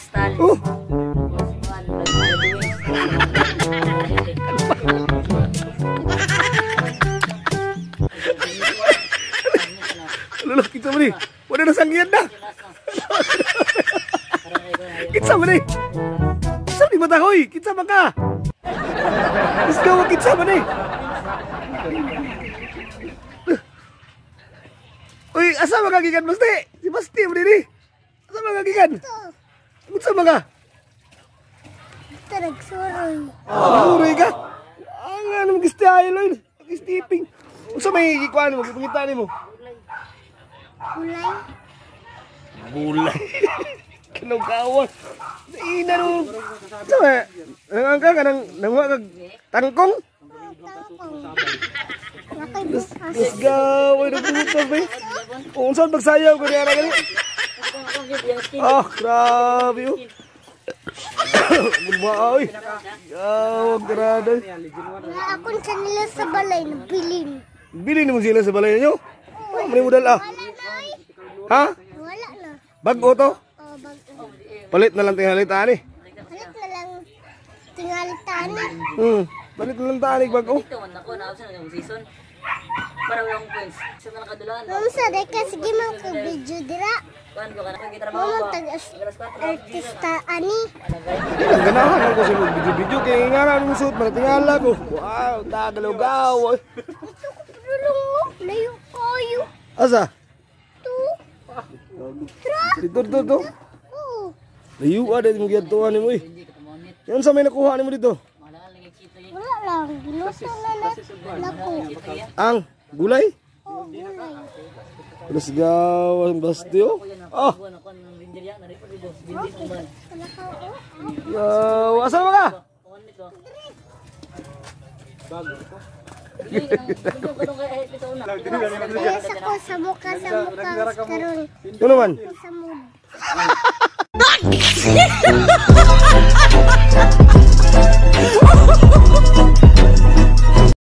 Crystal. Oh. Lolo, kita mo ni. Wala na sanggihan na. Kitsa mo ni. Kitsa ni matahoy. Kitsa man ka. Let's go, kitsa mo ni. Uy, asa man ka gikan, Basti? Si Basti mo ni. Asa man ka gikan? Unsa man ka? Ito nagsuroy. Suroy ka? Ang ano mag-style oy. Mag-stepping. Unsa may gikuan mo? Gipangita nimo? Kulay. Bulay. Kinugawan. Ina no. Unsa may nang ka kanang nanguha kag tangkong? Tangkong. Nakay bukas. Let's go. Oy, nagbutas ba? Unsa magsayaw ko niya gani? Ah, grabe oh. Bulba oy. Yaw, grabe. Nga akong kanila sa balay nabilin. Bili nimo sila sa balay ninyo? Oh, may modal ah. Wala na oy. Ha? Wala na. Bag-o to? Oh, bago. Palit na lang tingali tani. Palit na lang tingali tani. Palit na lang tani bag-o. Ito man ako na sa season. Para walang points. Sa mga kadulaan. Ma'am sa deka sige man ko video dira. Kuan ko kana gitrabaho Mama ko. tag artista ani. Di lang ganahan ako sa mga video-video kaya nga na anong suot man tingala ko. Wow, tagalugaw. Ito ko padulong mo. Layo kayo. Asa? To. Tra. Dito dito dito. Oo. Layo ah, dahil mo giyadtuan nimo eh. Yan sa may nakuha nimo dito. Wala lang. Giluto na na. Nako. Ang gulay? Oo, gulay. Let's go, ang basti oh. Oh, Wala ka, oh. yo, asa ba ka? Kaya sa ko sa mukha karon. Ano man? Sa mood.